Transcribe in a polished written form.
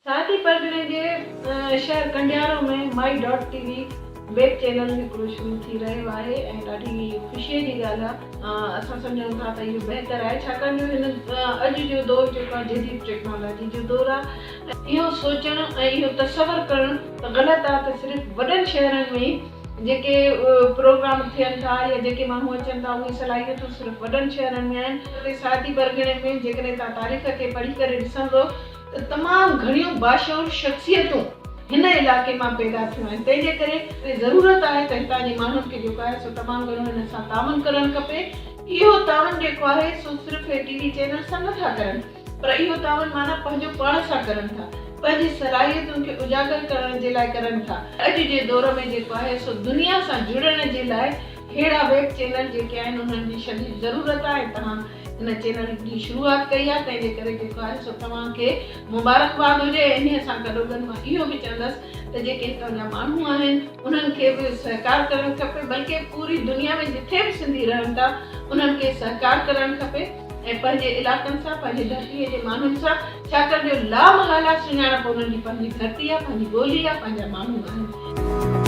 ساهتي پرڳڻي جي شهر Kandiaro ۾ my dot T V web channel هڪڙو شروع ٿي رهيو آهي ۽ ڏاڍي خوشيء جي ڳالهه آهي. اسان سمجهون ٿا ته اهو بهتر آهي ڇاڪاڻ جو هن اڄ جو دور جيڪو آهي جديد ٽيڪنالاجي جو دور آهي ۽ اهو سوچڻ ۽ اهو تصور ڪرڻ ته غلط آهي ته صرف وڏن شهرن ۾ ئي جيڪي پروگرام ٿين ٿا يا جيڪي ماڻهو اچن ٿا اهي صلاحيتون صرف وڏن شهرن ۾ آهن. اتي ساهتي پرڳڻي ۾ جيڪڏهن توهان تاريخ کي پڙهي ڪري ڏسندو ته تمام گهڻيون باشعور شخصيتون هن علائقي مان پيدا ٿيون آهن تنهن جي ڪري ضرورت آهي ته هتان جي ماڻهن کي جيڪو آهي سو تمام گهڻو هن سان تعاون ڪرڻ کپي. اهو تعاون جيڪو آهي سو صرف هي ٽي وي چينل سان نه ٿا ڪرن پر اهو تعاون معنيٰ پنهنجو پاڻ سان ڪرن ٿا پنهنجي صلاحيتن کي اجاگر ڪرڻ جي لاء ڪرن ٿا. اڄ جي دور ۾ جيڪو آهي سو دنيا سان جڙڻ جي لاء ههڙا ويب چينل جيڪي آهن انهن جي شديد ضرورت آهي ۽ توهان هن چينل جي شروعات ڪئي آهي تنهن جي ڪري جيڪو آهي سو توهان کي مبارڪباد هجي ۽ انهيء سان گڏوگڏ مان اهو به چوندس ته جيڪي هتان جا ماڻهو آهن انهن کي به سهڪار ڪرڻ کپي بلڪه پوري دنيا ۾ جٿي به سنڌي رهن ٿا انهن کي سهڪار ڪرڻ کپي ۽ پنهنجي علائقن سان پنهنجي ڌرتيء جي ماڻهن سان ڇاڪاڻ جو لامحاله سڃاڻپ انهن جي پنهنجي ڌرتي آهي پنهنجي ٻولي آهي پنهنجا ماڻهو آهن.